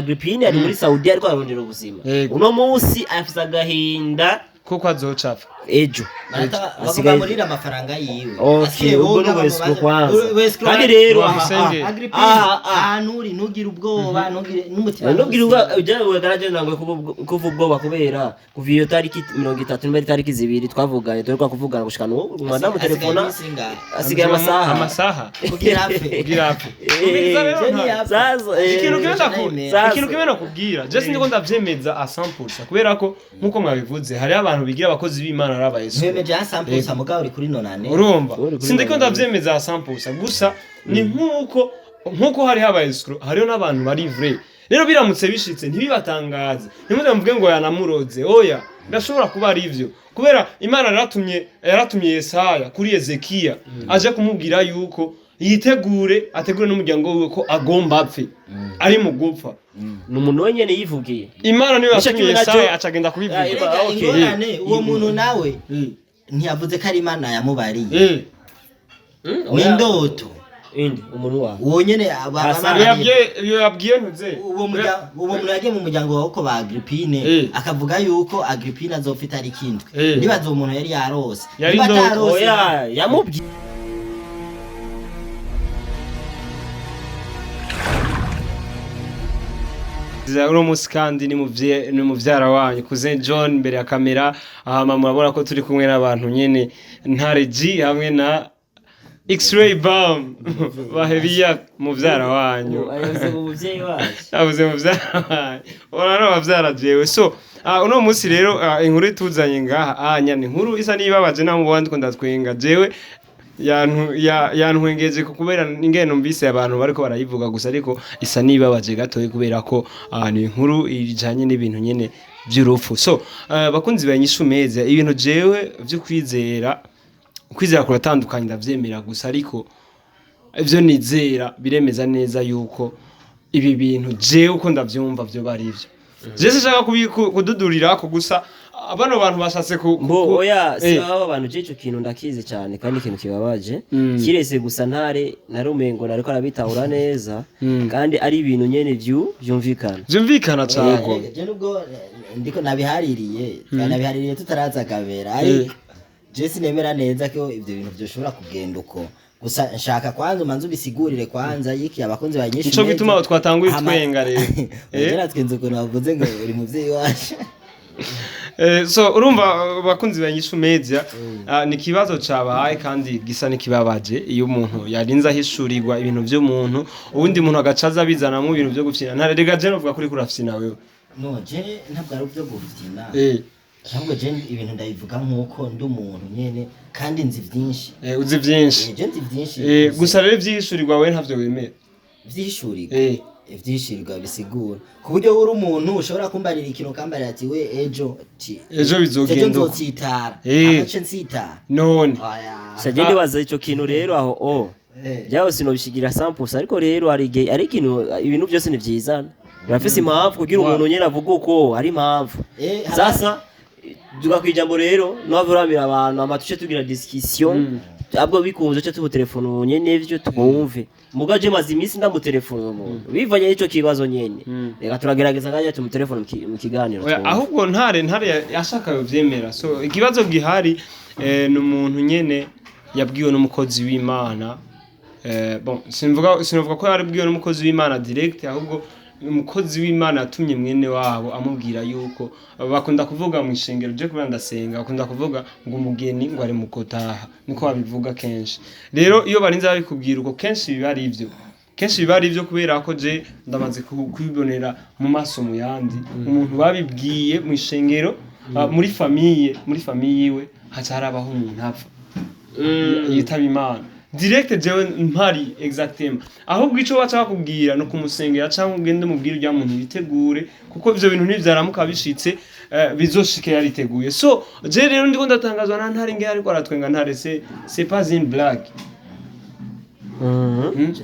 Agrippine ari muri Saudi ariko ararondera ubuzima. Yego. Uno munsi afise agahinda. Kuko azocapfa. Ejo. Bagomba Asigaye- murira amafaranga yiwe. Okay, Asigaye ubwo wowe ni ubwesiko bamubaza- kwanza. Wesiko Kandi rero Wamusengeye. Agrippine, ahantu uri ntugire ubwoba, ntugire n'umutima. Ntugire ubwoba, ujya garaje nangwe kuva ubwoba kubera kuva iyo tariki 30 nimba ari tariki 2 twavuganye, tuheruka kuvugana gushika n'ubu madamu telefona asigaye amasaha. Amasaha. Kugira apfe. Kugira apfe. Eh, Umviriza rero je nta- ntiyapfa. Sasa, Ikintu kimwe Sasa. ikintu kimwe nakubwira, je sindiko ndavyemeza a 100% kubera ko nkuko mwabivuze hariho abantu bigira abakozi b'Imana ari abayesu. Ntiwemeje ya sampusa mugabo uri kuri nonane. Urumva, Uri kuri sindiko nonane. ndavyemeza a 100%, gusa ni nkuko hariho abayesu, hariho n'abantu bari vrai. Rero biramutse bishitse ntibibatangaze, ntimuze muvuge ngo yanamuroze. Oya, birashobora kuba ari ivyo kubera Imana yaratumye Yesaya kuri Ezekiya aje kumubwira yuko yitegure, ategure n'umuryango wiwe ko agomba apfe, ari mu gupfa. Ni umuntu wenyene yivugiye. Imana niyo Nico yatumye kimwe naco- Yesaya acagenda kubivuga. Ah, Erega okay. ingorane uwo muntu nawe ntiyavuze ko ari Imana yamubariye. Ni indoto. Indi umuntu wawe. Uwo nyene Hassan. Iyo yabwiye ntuze. Uwo muntu yagiye mu muryango wa uko ba Agrippine, akavuga yuko Agrippine azopfa itariki 7. Nibaza uwo muntu yari yarose. Yari Niba indoto. atarose, Oya, yamubwiye. Uno munsi kandi ni muvyara wanyu Cousin John imbere ya kamera. Hama murabona ko turi kumwe n'abantu nyene, Ntare G hamwe na X-Ray Bam bahebiya muvyara wanyu. Ayoze mu muvyeyi wacu. Abuze muvyara wanyu, ora no bavyara jewe. So uno munsi rero, inkuru ituzanye ngaha anya ni inkuru isa n'ibabaje, naho mubona ndiko ndatwenga jewe yantwengeje ko kubera ingene numvise abantu bariko barayivuga gusa, ariko isa n'ibabaje gatoyi kubera ko ni inkuru ijanye n'ibintu nyene vy'urupfu. So bakunzi ba Inyishu Media, ibintu jewe vyo kwizera, kwizera kuratandukanye, ndavyemera gusa, ariko ivyo nizera biremeza neza yuko ibi bintu jewe uko ndavyumva vyo bari ivyo. Je sinshaka kududurirako gusa, bano bantu bashatse Mbo oya, si aba bantu, je ico kintu ndakizi cyane kandi ikintu kibabaje. Kirese gusa Ntare narumengo nariko arabitahura neza kandi ari ibintu nyene vyumvikana. Vyumvikana cane. Erega, je nubwo ndiko nabihaririye tutaraza kabera, ariko je sinemera neza ko ivyo bintu vyoshobora kugenda uko. Gusa nshaka kwanza umanze ubisigurire kwanza yiki abakunzi ba Inyishu Nico Media. gituma twatanguye twenga rero. Je natwenze ukuntu bavuze ngo uri muvyeyi wacu. So urumva, bakunzi ba Inyishu Media, ni ikibazo cabaye kandi gisa n'ikibabaje iyo umuntu yarinze ahishurirwa ibintu vy'umuntu, uwundi muntu agaca aza abizanamwo ibintu vyo gufyina. Ntare, rega je novuga kuri kurafyina wewe. No, je ntabwo ari uvyo gufyina, ahubwo je ibintu ndabivuga nk'uko ndi umuntu nyene kandi nzi vyinshi. Uzi vyinshi. Je nzi vyinshi. Gusa rero ivyihishurirwa wewe ntavyo wemera. Vyihishurirwa, ivyishirirwa bisigura ku buryo uri umuntu ushobora kumbarira ikintu, ukambarira ati we ejo Ejo bizogenda ejo uko. nzotsitara, amace nsitara. None Oya. Saje ndibaza ico kintu rero aho o byaho sinobishigira 100%, ariko rero hari igihe ari ikintu, ibintu byose ni vyizana, birafise impamvu kugira umuntu nyene avuga uko hari impamvu. Sasa tuga kwijambo rero no uramira abantu amatushe tugira discussion abwo bikunze cyo tubutelefone nyene ivyo twumve muga je maze iminsi ndamutelefone umuntu bivanye n'ico kibazo nyene. Reka turagerageza kanya tumutelefone mu kiganiro Oya, twumve. Ahubwo Ntare yashaka yovyemera. So ikibazo gihari, ni umuntu nyene yabwiwe n'umukozi w'Imana. Bon, sinavuga ko yarabwiwe n'umukozi w'Imana direct, ahubwo umukozi w'Imana yatumye mwene wabo amubwira yuko bakunda kuvuga mu ishengero, je kubera ndasenga, bakunda kuvuga ngo umugeni ngo ari mu gutaha, niko babivuga kenshi. Rero iyo barinze babikubwira uko, kenshi biba ari ivyo, kenshi biba ari ivyo kubera ko je ndamaze kubibonera mu maso mu yandi umuntu babibwiye mu ishengero, muri famille yiwe haca harabaho umuntu apfa, yitaba Imana direct, jewe mpari exactement. Ahubwo ico baca bakubwira no kumusengera cyangwa ugende umubwire urya muntu yitegure, kuko ivyo bintu ntivyaramuka bishitse, bizoshike yariteguye. So je rero ndiko ndatangazwa na Ntare ngewe ariko aratwenga. Ntare, c'est pas une blague.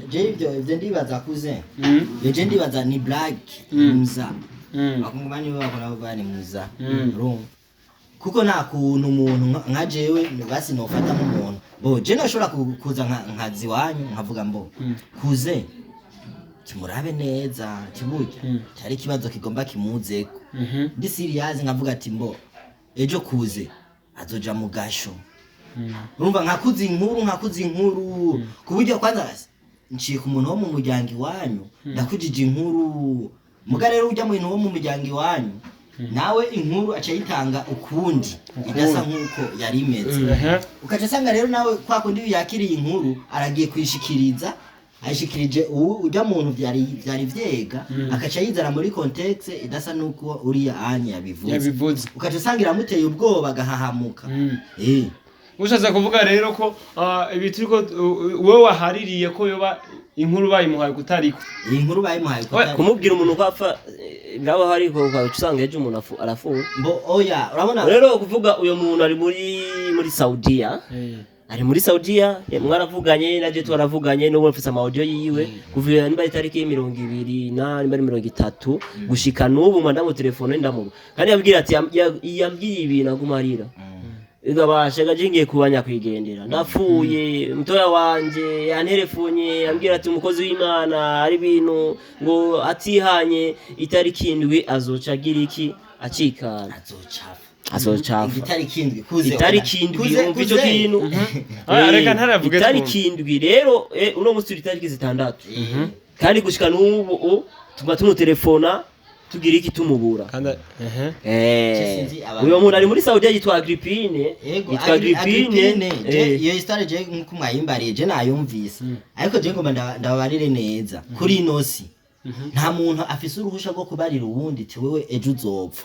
Je ivyo ndibaza kuze ivyo je ndibaza ni blague muza abakongomani bo bakora bavuga ni muza. Urumva, kuko nta kuntu umuntu nka jewe basi nofata nk'umuntu bo je nashobora kuza nkaza iwanyu nkavuga mbo kuze. Kimurabe neza, kiburya cyari ikibazo kigomba kimuzeko. Ndi serious, nkavuga ati mbo ejo kuze azoja mu gasho. Urumva, nkakuza inkuru ku buryo kwanza nciye ku muntu wo mu muryango iwanyu, ndakujije inkuru. Muga rero ujya mu bintu wo mu muryango iwanyu, nawe inkuru aca ayitanga ukundi idasa nk'uko yari imeze. Ukaca usanga rero nawe kwa kundi yakiriye inkuru, aragiye kuyishikiriza, ayishikirije ubu ujya muntu vyari vyega, akaca yizana muri contexte idasa nuko uriya anya yabivuze. Yabivuze. Ukaca usanga iramuteye ubwoba, agahahamuka. Ushatse kuvuga rero ko ibi turiko wowe wahaririye ko yoba inkuru bayimuhaye kutariko. Iyi nkuru bayimuhaye Oya, Kumubwira umuntu ko apfa, ngaho hariko ukaca usanga ejo umuntu arafuwe. Mbo oya, urabona. Rero kuvuga uyo muntu ari muri Saudiya, ari muri Saudiya, mwaravuganye naje twaravuganye, n'ubu mfise ama audio yiwe kuva niba ari itariki 20 na niba ari 30 gushika n'ubu mba ndamutelefone, ndamuba kandi yambwira ati yambwiye ibintu aguma arira, igabasha gaje ngiye kuba nyakwigendera, ndapfuye, mutoya wanje yanterefonye ambwira ati umukozi w'Imana ari ibintu ngo atihanye itariki 7 azoca agira iki, acikana. Azocafa. Azocafa. Itariki 7 kuze. Itariki 7. Kuze, Wumva ico kuze. kintu? Ah, reka ntaravuge. Itariki 7 rero, uno musi turi itariki 6, kandi gushika n'ubu tuguma tumutelefona, tugira iki, tumubura. Kandi ehe. Sinzi abantu- Uyo muntu ari muri Saudiya yitwa Agrippine. Yego, Yitwa Agrippine. Agrippine, je iyo histoire je nkuko mwayimbariye je nayumvise. Ariko je ngomba ndababarire neza. Kuri ino si nta muntu afise uruhusha rwo kubarira uwundi ati wewe ejo uzopfa.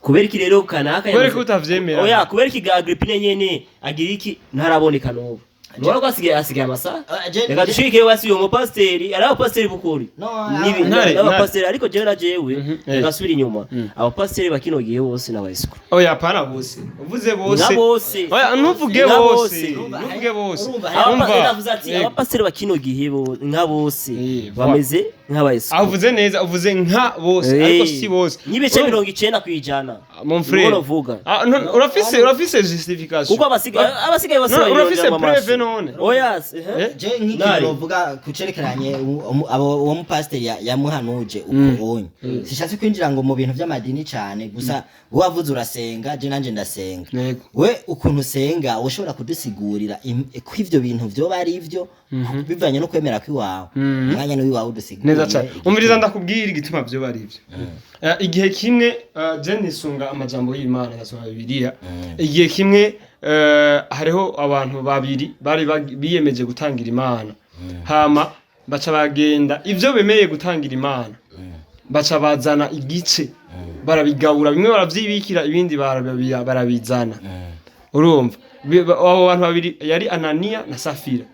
Kubera iki rero kanaka Kubera ko utavyemera. Oya, kubera iki ga Agrippine nyene agira iki, ntaraboneka n'ubu? Nubona ko asigaye amasaha. Ah, Reka dushike wasi uyo mupasiteri, ari abapasiteri bukuri. No, Ntare, N'abapasiteri, ariko jewe na jewe Eh. ngasubira inyuma, abapasiteri bakino gihe bose n'abayesikuru. Oya, pana bose, uvuze bose. Nka bose. Oya, ntuvuge Nka bose. bose. Ntuvuge bose. Urumva, Umva. Navuze ati Yego. abapasiteri bakino gihe nka bose Voilà. bameze nk'abayesikuru. Aho uvuze neza, uvuze nka bose, ariko si bose. Nk'ibice 90%. Mon frère. Niko novuga. Ah, no, urafise justification? Kuko abasigaye bose No, urafise bayirondera mu preuve maso. none? Oya. Eh? Je nk'ikintu Nari. novuga kucerekeranye uwo mupasiteri yamuhanuje uko onye, sishatse kwinjira ngo mu bintu by'amadini cyane, gusa wowe wavuze urasenga, je nanje ndasenga. Yego. We ukuntu usenga, ushobora kudusigurira ko ivyo bintu vyoba ari ivyo bivanye no kwemera kw'iwawe? Umwanya ni w'iwawe, udusigurire. Neza cyane, umviriza ndakubwira igituma byo bari ibyo. Igihe kimwe, je nisunga amajambo y'Imana, ndasoma Bibiliya. Igihe kimwe, hariho abantu babiri bari biyemeje gutangira Imana, hama baca bagenda ivyo bemeye gutangira Imana, baca bazana igice barabigabura, bimwe baravyibikira, ibindi barabizana. Urumva, abo bantu babiri yari Ananiya na Safira.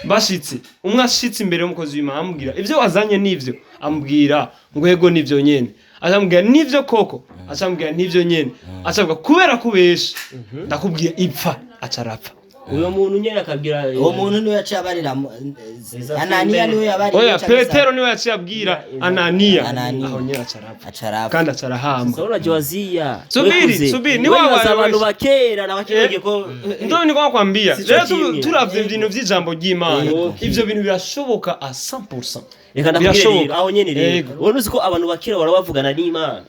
Bashitse, umwe ashitse imbere y'umukozi w'Imana, amubwira ibyo wazanye nivyo, amubwira ngo yego nivyo nyene. Acamubwira nivyo koko, acamubwira nivyo nyene, acavuga kubera kubesha ndakubwiye ipfa, acarapfa. Uyo muntu nyene akabwira Uwo muntu niwe yaciye abarira Ananiya, niwe yabariye. Oya. Canke Petero niwe yaciye abwira Ananiya. Ananiya. Aho nyene acarapfa. Acarapfa. Kandi acarahambwa. Sauna Joazia. Subiri, subiri, ni wa wa abantu wese. bakera na bakinogiye ko Ndo niko nakwambia. Sico Rero kimwe. turavye ibintu vy'ijambo ry'Imana, Yego. ivyo bintu birashoboka a 100%. Reka ndakubwire Birashoboka. rero, aho nyene rero Yego. ubona, uzi ko abantu bakera bahora bavugana n'Imana?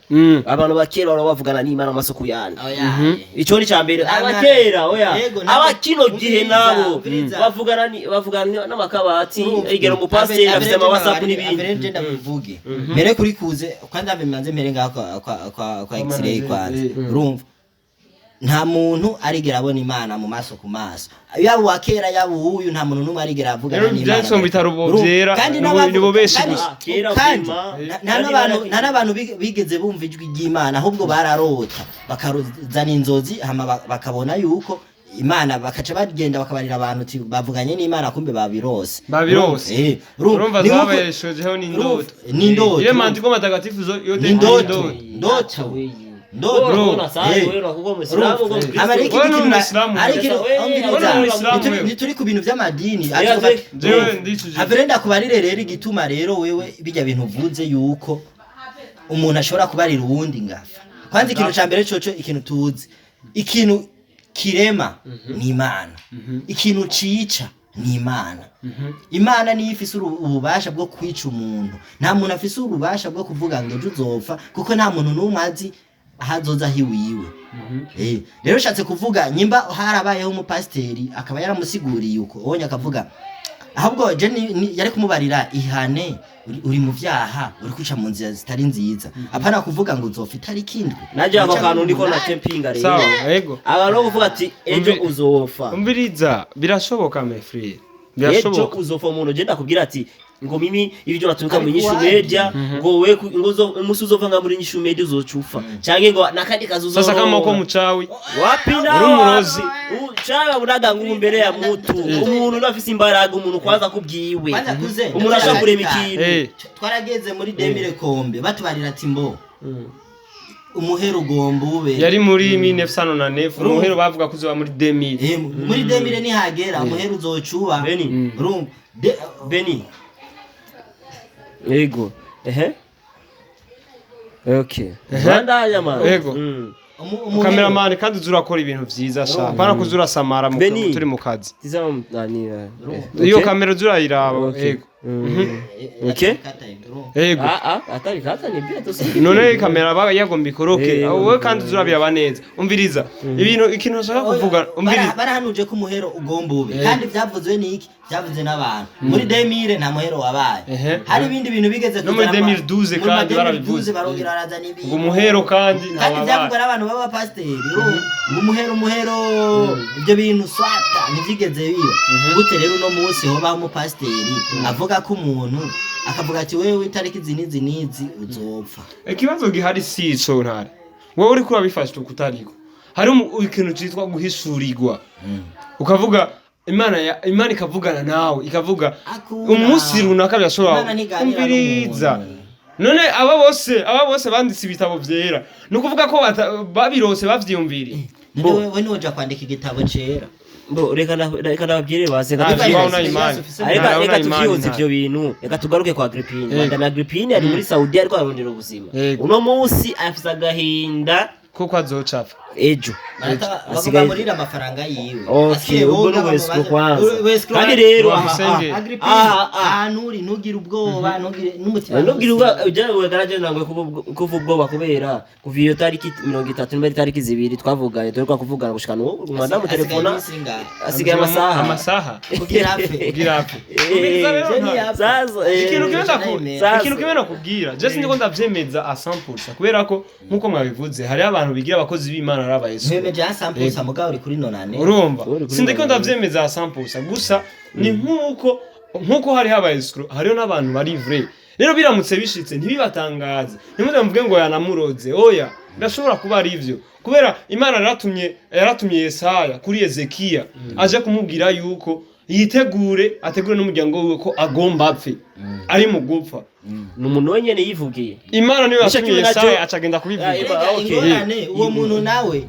Abantu bakera bahora bavugana n'Imana amasoko yandi. Oya. Ico ni cambere. Nta- Abakera, oya. Yego, Abakino gihe umviriza, nabo umviriza. bavugana n'amakabati, igera umupasiteri afite ama WhatsApp n'ibindi. Mbere nje ndabivuge mbere kuri kuze, kandi abimanze mbere ngaho kwa x-ray kwanza. Urumva, nta muntu arigera abona Imana mu maso ku maso, yaba uwa kera, yaba uwuyu, nta muntu n'umwe arigera avugana Rero n'Imana. ivyanditswe mu bitaro Urumva? vyera, Kandi nibo benshi kandi- gusa. Kera kandi vima, nta kandi n'abantu nta n'abantu bigeze bumva ijwi ry'Imana, ahubwo bararota, bakaruzana inzozi, hama bakabona yuko Imana, bakaca bagenda bakabarira abantu uti bavuganye n'Imana, kumbe babirose. Babirose. Urumva, Urumva ni nkuko- zabeshejeho n'indoto. N'indoto. Ile maandiko matakatifu yote Ni ndoto. ndoto. Ndoto. Bro. Aba ari Wewe ikindi ni kintu Umuislamu. ari ikintu Wewe umviriza, ni Umuislamu wewe. ntituri ku bintu by'amadini. Yeah, Ariko Jewe ndicujije. Avere ndakubarire rero igituma rero wewe bijya bintu uvuze yuko umuntu ashobora kubarira uwundi ngafa. Kwanza ikintu ca mbere coco, ikintu tuzi, ikintu kirema ni Imana, ikintu cica Ni Imana. Imana niyo ifise ububasha bwo kwica umuntu. Nta muntu afise ububasha bwo kuvuga ngo ejo uzopfa, kuko nta muntu n'umwe azi ahazoza hiwiwe. Rero ushatse kuvuga, nyimba harabayeho umupasiteri akaba yaramusiguriye uko onye, akavuga ahubwo je yari kumubarira: ihane, uri mu vyaha, uri kuca mu nzira zitari nziza, apana kuvuga ngo uzopfa itariki 7. Naje ako Canke kantu ndiko 8. natempinga rero. Sawa, yego. Abantu bo kuvuga ati ejo uzofa. Umviriza, birashoboka, mes frères. Ejo Birashoboka. uzofa. Umuntu je ndakubwira ati ngo mimi ibyo naturuka mu Ariko Nyishu waje. Media, ngo we ngo umunsi uzova nga muri Nyishu Media uzocufa, canke ngo nakandi kazi Sasa kama uko uzoronka. muchawi. Wapi na Uri umurozi. Chawa buraga ngubu mbere ya mutu. Umuntu unafise imbaraga, umuntu kwanza kubwiwe. Kwanza kuze, Umuntu ashobora kurema ikintu. Twarageze muri 2000 kombe, batubarira ati mbo umuhero ugomba ube Yari muri 1909, umuhero bavuga ko uzoba muri 2000. Muri 2000 nihagera umuhero uzocuba. Beni. Urumva? Beni. Yego. Ehe. Okay. Bandanya man. Yego. Umuhero- Cameraman, kandi uza urakora ibintu vyiza sha, apana kuza urasamara mu Beni. turi mu kazi. Tizama nani. Iyo kamera uza urayiraba. Okay. Yego. Okay. Kata, urumva? Yego. Ah ah, atari kata ni bia to. None kamera baba yagomba ikoroke. Wowe kandi uza urabiraba neza. Umviriza ibintu, ikintu nshaka kuvuga, umviriza. Barahanuje ko umuhero ugomba ube, kandi byavuzwe n'iki? Byavuzwe n'abantu. Muri 2000 nta muhero wabaye. Hari ibindi bintu bigeze No muri kuzana 2012 muri kandi 2012 barabivuze. Barongera barazana ibintu. Ngo umuhero kandi Kandi ntawabaye. byavugwa n'abantu b'abapasiteri, urumva? Ngo umuhero, umuhero, ibyo bintu swata ntibyigeze biba. Gute rero uno munsi hobaho umupasiteri avuga ko umuntu akavuga ati wewe itariki izi n'izi n'izi uzopfa? Ikibazo gihari si ico, ntare wowe uriko urabifasha ukutariko. Hari ikintu citwa guhishurirwa, ukavuga Imana Imana ikavugana nawe, ikavuga Akuna. umunsi runaka birashobora. Imana ntiganira Umviriza. n'umuntu. None aba bose banditse ibitabo vyera, ni ukuvuga ko babirose bavyiyumviriye? None wewe niwoja kwandika igitabo cera? Bo reka nababwire base. Nta Reka kibaho tuvyihoze. na imani. Reka Nta reka imani, tuvyihoze nta. ivyo bintu. Reka tugaruke kwa Agrippine. Madame Agrippine ari muri Saudi, ariko ararondera ubuzima. Yego. Uno munsi afise agahinda. Kuko azocapfa. Ejo. Bavuga murira amafaranga yiwe. Okay, Asigaye ubwo wowe ni ubwesiko bamubaza- kwanza. Ubwesiko. Kandi rero Wamusenge. Agrippine, ahantu uri ntugire ubwoba, ntugire n'umutima. Ntugire ubwoba, ujya wegaraje nangwe kuva ubwoba, kubera kuva iyo tariki 30, nimba ari tariki 2 twavuganye, duheruka kuvugana gushika n'ubu madamu Asigaye telefona. iminsi ingahe? Asigaye amasaha. Amasaha. Kugira apfe. Kugira apfe. Umviriza rero, Jenny nta- yapfa. Sasa, Ikintu kimwe Sasa. ikintu kimwe nakubwira, je sindiko ndavyemeza a 100%, kubera ko nkuko mwabivuze hariho abantu bigira abakozi b'Imana ari abayesu. Ntiwemeje ya 100%, mugabo uri kuri nonane. Urumva, Uri kuri sindiko nonane. ndavyemeza a 100%, gusa ni nkuko hariho abayesu, hariho n'abantu bari vrai. Rero biramutse bishitse ntibibatangaze, ntimuze muvuge ngo yanamuroze. Oya, birashobora kuba ari ivyo, kubera Imana yaratumye Yesaya kuri Ezekiya, aje kumubwira yuko yitegure, ategure n'umuryango wiwe ko agomba apfe, ari mu gupfa. Ni umuntu wenyene yivugiye. Imana niyo Nico yatumye kimwe nacyo- Yesaya, acagenda kubivuga. Ah, Erega okay. ingorane, uwo muntu nawe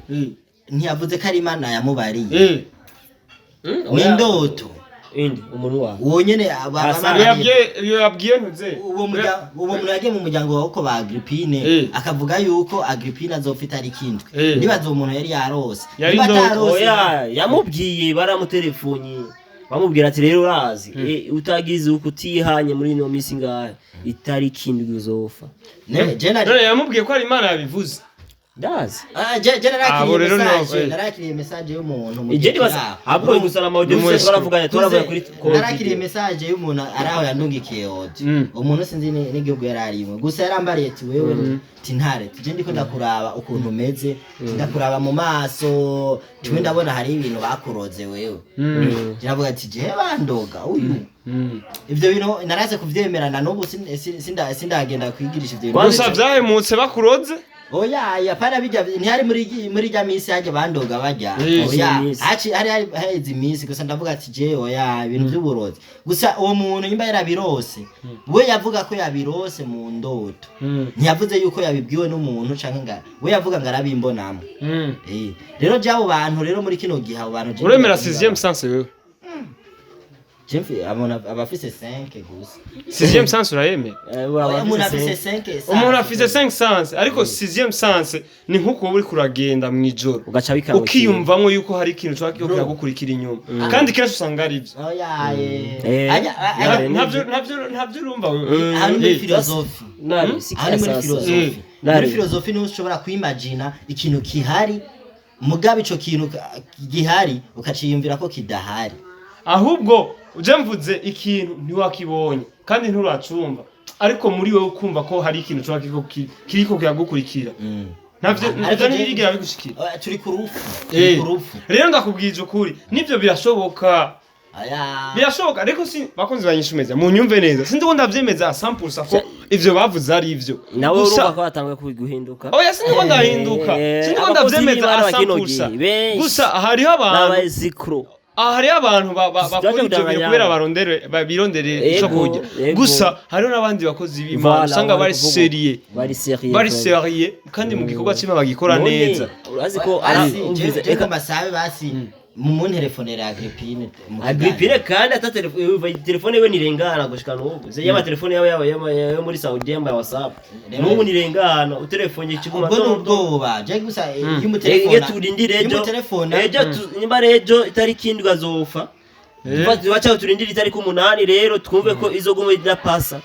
ntiyavuze ko ari Imana yamubariye. Ni indoto. Indi umuntu wawe. Uwo nyene Hassan. Iyo yabwiye, iyo yabwiye ntuze. Uwo muntu yagiye mu muryango wa uko ba Agrippine, akavuga yuko Agrippine azopfa itariki 7. Nibaza uwo muntu yari yarose. Yari Niba indoto. atarose, Oya, yamubwiye, baramutelefoni bamubwira ati rero urazi, utagize uko utihanye muri ino minsi ngahe, itariki 7 uzofa. Je nari- None yamubwiye ko ari Imana yabivuze? Ndazi. Ah, je narakiriye Abo rero nibo, message, narakiriye message y'umuntu mu Ije gihe nibaza kiri aho. ahubwo gusa na audio Ni twese twaravuganye, twaravuganye kuri Kuze, narakiriye message y'umuntu ari aho yandungikiye audio. Umuntu sinzi n'igihugu yari arimo, gusa yarambariye ati wewe, ati ntare tuje, ndiko ndakuraba ukuntu umeze, ndakuraba mu maso tiwe, ndabona hari ibintu bakuroze wewe. Ndavuga ati je bandoga uyu. Ivyo bintu naraze kuvyemerana n'ubu sindagenda kwigirisha ivyo bintu. Gusa vyahemutse bakuroze. Oya, yapana bijya ntihari muri rya minsi hajya bandoga bajya. Oya, Iminsi. haci hari haheze iminsi, gusa ndavuga ati je oya, ibintu by'uburozi. Gusa uwo muntu nyimba yarabirose, we yavuga ko yabirose mu ndoto, ntiyavuze yuko yabibwiwe n'umuntu canke nga we yavuga ngo arabimbonamo. Rero je abo bantu rero muri kino gihe abo bantu je Uremera sixième sens wewe? Jeff abona abafise 5 gusa. Sixième sens urayemera? Oya, umuntu afise 5 sens. Umuntu afise 5 sens, ariko sixième sens ni nkuko wowe uriko uragenda mw'ijoro ugaca bikanga, ukiyumvamwo yuko hari ikintu ushaka ko kiragukurikira inyuma, kandi kenshi usanga ari byo. Oya. Ntabyo urumva wewe? Aha ni muri philosophie. Nari si Aha ni muri sasa. philosophie. Nari. Muri philosophie niho ushobora kwimagina ikintu kihari, mugabe ico kintu gihari ukaciyumvira ko kidahari. Ahubwo uje mvuze ikintu ntiwakibonye kandi nturacumva, ariko muri wowe ukumva ko hari ikintu ushobora kiriko kiragukurikira. Ntabyo Ariko ntabyo ntibigera bigushikira. Oya, turi ku rupfu, turi ku rupfu. Rero ndakubwije ukuri, nibyo birashoboka. Aya. Birashoboka, ariko si bakunzi banyishumeza munyumve neza, sinzi ko ndavyemeza 100% ko ivyo bavuze ari ivyo. Nawe Gusa- urumva ko batanguye guhinduka. Oya, sinzi ko ndahinduka. Sinzi ko abakozi ndavyemeza b'Imana bakino 100%. gihe, benshi. Gusa hariho abantu n'abayizikro. Aha hariho abantu bakora Twaje ivyo bintu kudanganya. kubera barondere birondere ico Ego, kurya. ego. Gusa hariho n'abandi bakozi b'Imana Voilà, usanga bari kuvuga. sérieux, bari sérieux, bari vraiment. sérieux, kandi mu gikorwa c'Imana bagikora None, neza. urazi ko Basi, umvise, je reka ko basabe basi mumunterefonera Agrippine mu kiganiro. Agrippine kandi ata telefone we nirengana gushika n'ubu. Ze yama telefone yawe yo muri Saudi ya WhatsApp. N'ubu nirengana utelefone kiguma. Ubwo ni ubwoba je gusa iyo Ege umutelefona turindire iyo ejo. umutelefona. Ejo nimba ari ejo itariki 7 azofa. Baca turindire itariki 8 rero twumve ko izoguma idapasa.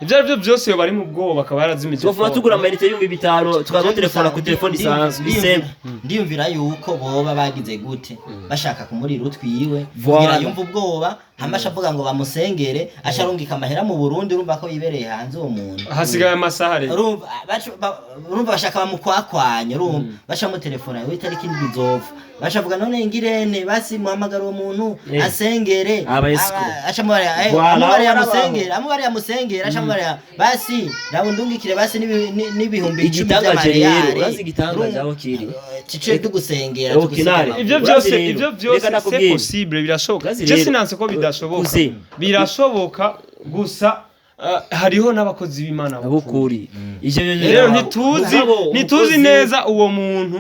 Ivyo ari byo byose, iyo bari mu bwoba bakaba yarazimije Tugofuma phone. tugura amayinite 5000 tukaza telefona ku telefone isanzwe isembe. Ndiyumvira yuko boba bagize gute bashaka kumurira utwiwe Voilà. kugira yumve ubwoba, hama aca avuga ngo bamusengere, aca arungika amahera mu Burundi. Urumva ko yibereye hanze uwo muntu. Hasigaye amasaha rero. Urumva urumva bashaka bamukwakwanya, urumva baca mutelefona we itariki 7 uzopfa, baca avuga none ngirene basi muhamagara uwo muntu asengere. Aba escroc. Aca amubarira, Voilà, amubarira aba amusengere, amubarira amusengere, aca amubarira basi raba ndungikire basi n'ibihumbi 10 Igitangaje rero, by'amareyari. urazi igitangaje aho kiri? Tice tugusengera, Eh, tugusiga Kinare. amaguru. Ivyo Urazi byose rero, ivyo reka byose c'est ndakubwira. possible, birashoboka. Urazi Je rero, sinanse ko bidashoboka. kuze. Birashoboka, gusa hariho n'abakozi b'Imana Abukuri. Ivyo rero ntituzi Mugabo, ntituzi umukozi- neza uwo muntu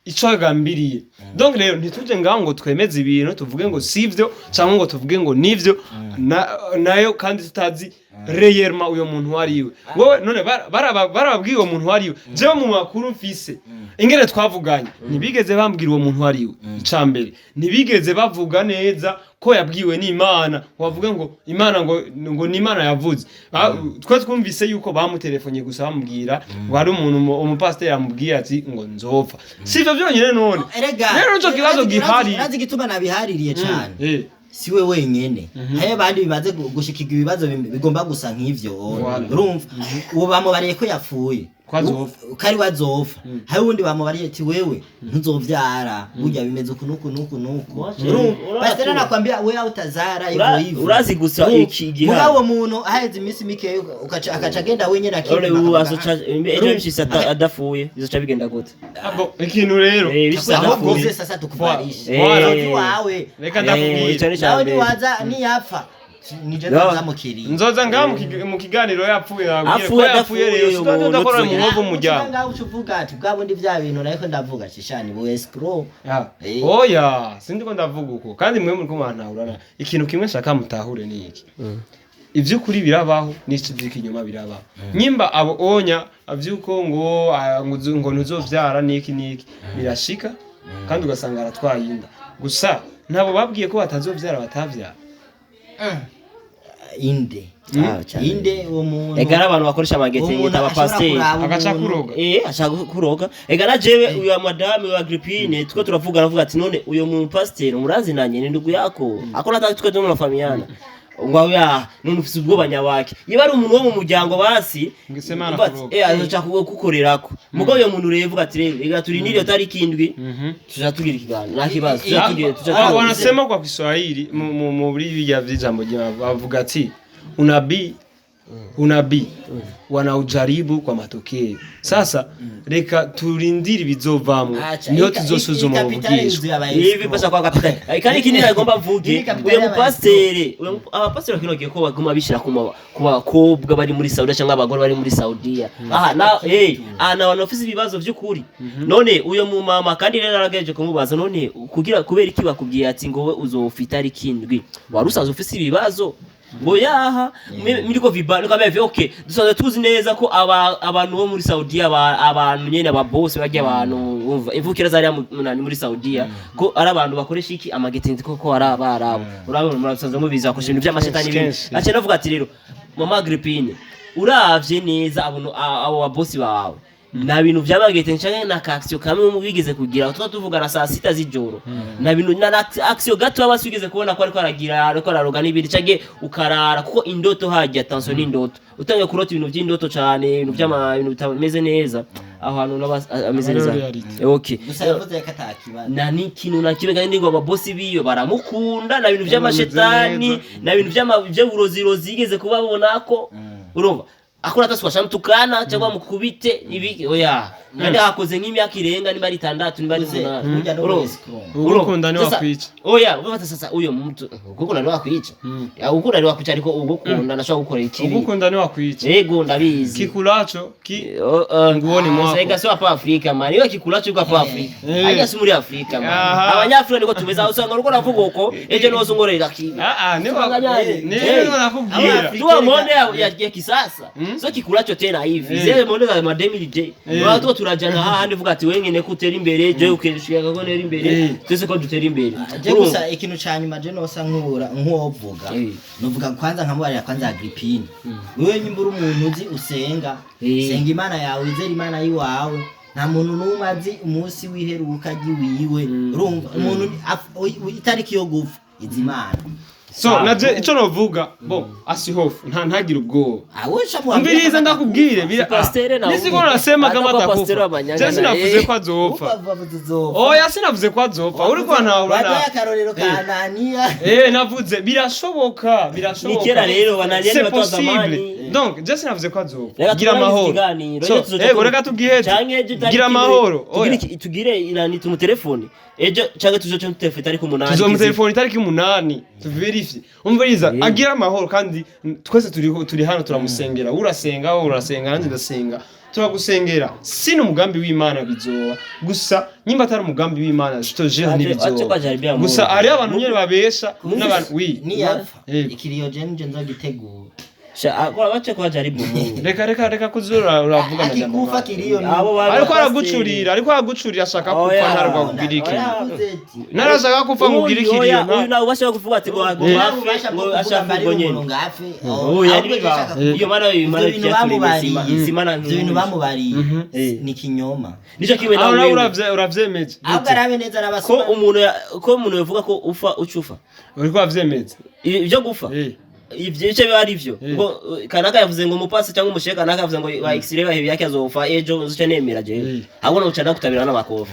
ico agambiriye. Donc rero ntituje ngaho ngo twemeze ibintu tuvuge ngo sivyo cyangwa ngo tuvuge ngo nivyo, nayo kandi tutazi réellement uyo muntu uwo ari we. Wowe none barababwiye uwo muntu uwo ari we? Jewe mu makuru mfise, ingene twavuganye, ntibigeze bambwira uwo muntu uwo ari we. Icambere, ntibigeze bavuga neza ko yabwiwe n'Imana, wavuga ngo Imana ngo ni Imana yavuze. Twe twumvise yuko bamutelefonnye gusa bamubwira ngo hari umuntu umupasiteri amubwiye ati ngo nzopfa. Si ivyo byonyine none? Erega Rero nico kibazo gihari. Urazi igituma nabihaririye cane? Si we wenyene, hariyo abandi bimaze gushikirwa ibibazo bigomba gusa nk'ivyo. Voilà. Urumva uwo bamubariye ko yapfuye. Ko azopfa. Ko ari we azopfa. Hari uwundi bamubariye ati wewe ntuzovyara, burya bimeze uku nuku nuku nuku. Wache. Urumva Urazi- pasiteri anakwambia wewe utazara hivyo hivyo. Urazi gusa Urumva? iki gihari. Mugabo uwo muntu aheze iminsi mike akaca agenda wenyene None akipima ubu akavuga, azoca ejo bishitse adafuye bizoca bigenda gute? Abo, ikintu rero Bishitse ahubwo adafuye. uze sasa tukuvalishe. Voilà. Uzoza iwawe. Reka ndakubwira. Ico ni Nawe icambere. niwaza niyapfa nije No. nzamukiriye. Nzoza ngaho mu kiganiro yapfuye nabwire ko Apfuye, yapfuye adapfuye, rero uyu sinzoza muntu ndakora mu tuzogira. nkovu mu muryango. Ngaho uca uvuga ati bwa bundi bya bintu nariko ndavuga shishani bu escroc. Oya, sindi ko ndavuga uko, kandi mwe muri kumantahurana. Ikintu kimwe nshaka mutahure ni iki: ivy'ukuri birabaho n'iki vy'ikinyoma birabaho. Nyimba abo onya avyuko ngo ngo ntuzovyara niki niki, birashika kandi ugasanga aratwaye inda. Gusa ntabo babwiye ko batazovyara batavyara. Inde? Ah, cyane. Inde uwo muntu? Ega n'abantu bakoresha Uwo amagetenge muntu ashobora abapasiteri. kuraba Agaca umuntu. kuroga. Ashaka kuroga. Ega na jewe uyu madame wa Agrippine tuko turavuga, aravuga ati none uyo mu pasiteri murazinanye, ni ndugu yako akora atatu twe tunafahamiana, ngo ya none ufise ubwoba nyabaki niba ari umuntu wo mu muryango basi. Ngo Imana Uvuga ati, kuroga. Azoca kugukorerako. Mugabo uyo muntu rero uvuga ati rero reka turindire iyo tariki 7 tuja tugira ikiganiro, nta kibazo, tuja tugira tuja tugira. Wanasema kwa Kiswahili muri bijya vy'ijambo ry'Imana bavuga ati unabii Unabii wanaujaribu kwa matokeo. Sasa reka turindire ibizovamwo, Acha, niho tuzosuzuma ikapitali ububwishwa. yuzuye aba Ibi escroc. pasa kwa kapitali. Kandi ikindi nagomba mvuge, Iyi kapitali uyo y'aba mupasiteri, uyo abapasiteri kino gihe ko baguma bishira ku bakobwa bari muri Saudiya cyangwa abagore bari muri Saudiya. Aha na aha na abantu bafise ibibazo by'ukuri. None uyo mu mama kandi rero naragejeje kumubaza, none kugira kubera iki bakubwiye ati ngo we uzofita ari kindwi, wari usanzwe ufise ibibazo? Ngo yaha miriko viba nikambe, okay, dusanzwe tuzi neza ko abantu bo muri Saudiya, abantu nyene aba boss bajya, abantu umva imvukira zariya munani muri Saudiya, ko ari abantu bakoresha iki amagetenzi, koko ari abarabu, urabona murasanzwe mubizi, bakoresha ibintu by'amashetani n'ibindi. Kenshi. Aca navuga ati rero mama Agrippine, uravye neza abo babosi bawe nta bintu by'amagetenzi canke na action kamwe mu bigeze kugira, tuba tuvugana saa 6 z'ijoro, nta bintu na action gato aba wigeze kubona ko ariko aragira, ariko araroga n'ibindi, canke ukarara, kuko indoto hajya tension n'indoto, utangiye kurota ibintu by'indoto cane, ibintu by'ama ibintu bitameze neza, aho hantu naba ameze Hariho neza. reality. Okay. Gusa yavuze ko atakibazo. Na n'ikintu na kimwe, kandi ngo ababosi biyo baramukunda, na bintu by'amashetani, neza. na bintu by'uburozirozi yigeze kubabona ko urumva akora ataswasha mutukana cyangwa mukubite ibi, oya, kandi hakoze nk'imyaka irenga niba ari 6, niba ari Uze, 8. burya no Urumva? escroc. Ugukunda ni Sasa, wakwica. Oya, ufata sasa uyo mtu ugukunda ni wakwica. Ya, ugukunda ni wakwica, ariko ugukunda nashobora gukora ikibi. Ugukunda ni wakwica. Yego, ndabizi. Kikulacho ki Nguoni nguoni mwako. Sasa sio hapa Afrika man. Iwe kikulacho yuko hapa Afrika. Haja si muri Afrika man. Aha. Abanyafrika niko tumeza, usanga uko navuga uko ejo no zongorera kibi. Ah ah, ni Tunanganyane. ni nakubwira. Tuwa monde ya kisasa. Sio kikulacho tena hivi. Zile monde za mademi DJ. Watu turajana hahandi uvuga ati wengene ko utera imbere, je ukishika ko nera imbere. Twese ko dutera imbere. Je gusa ikintu ca nyuma je nosa nkura nk'uwovuga, novuga kwanza nkamubarira kwanza Agrippine, wewe nyimbura umuntu uzi usenga, senga Imana yawe, wizere Imana yiwawe. Nta muntu n'umwe azi umunsi w'iheruka ry'iwiwe, urumva umuntu itariki yo gupfa izi Imana. So naje ico novuga, bo asihofu nta ntagire ubwoba. Awe Umviriza ndakubwire bira. Pastere na Nisi ko nasema kama Hata kwa pastere atakufa. w'abanyanga Je na sinavuze ko azopfa. Oya, sinavuze ko azopfa. Uriko ntahura waduhaye na akarorero ka Ananiya. Navuze birashoboka, birashoboka. Ni kera rero, Ananiya ni C'est watu wa possible. zamani. Donc je sinavuze ko azopfa. Reka Gira turangize amahoro. ikiganiro. So, Ejo tuzoca reka tubwiheze. Canke ejo tariki Gira amahoro. tugire Oya. tugire inani tumutelefone ejo, canke tuzoca mutelefone tariki 8. Tuzomutelefone itariki 8 tuverifye. Umviriza, agira amahoro, kandi twese turi hano turamusengera. Urasenga, wowe urasenga, nanjye ndasenga, turagusengera. Sino umugambi w'Imana bizoba, gusa nyimba atari umugambi w'Imana, je te jure, Aje- ntibizoba. aje kwa jaribia Gusa Mungu. hariho abantu nyene babesha n'abantu oui. Niyapfa, Eh. ikiriyo je nije nzogitegura. Akora bace kwa jaribu Mungu. Reka reka reka kuzura uravuga amajambo Akikufa mabi. kiriyo ni Abo bantu Ariko bapasiteri. aragucurira, ariko aragucurira, ashaka kufa. Oya. Ntarwa kugira ikiriyo. Oya. Narashaka kufa ngo ugire Uyu, oya, ikiriyo uyu nawe ubasha kuvuga ati ngo Eh. apfe, ngo ashaka ubwo nyene. Oya, Ahubwo nibiba. ndashaka kuvuga- Iyo mana iyo mana ivyo bintu byaturemye sima bamubariye, sima na ivyo bintu bamubariye Eh. ni kinyoma. Nico kimwe Aho nawe nawe wewe. uravyemeje. Ahubwo arabe neza Ko n'abasoma. umuntu ko umuntu yavuga ko ufa ucufa. Uriko uravyemeza. Ibyo gufa. Ivyo icyo biba ari byo. Ngo kanaka yavuze ngo umupasi cyangwa umushehe kanaka yavuze ngo ba x-ray bahe yake azofa ejo, uzice nemera jewe. Ahubwo nuca ndakutabira n'amakofi.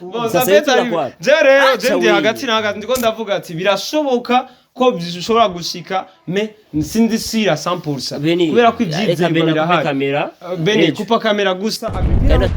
Bon, Sasa ça fait yetu arriver. inakuwa. Je rero Acha je ndi wewe. hagati na hagati, ndiko ndavuga ati birashoboka ko bishobora gushika, mais sindi sira 100% Beni, kubera ko reka ivyizerwa Beni akupe birahari. kamera. Beni Ejo. kupa kamera gusa. Kandi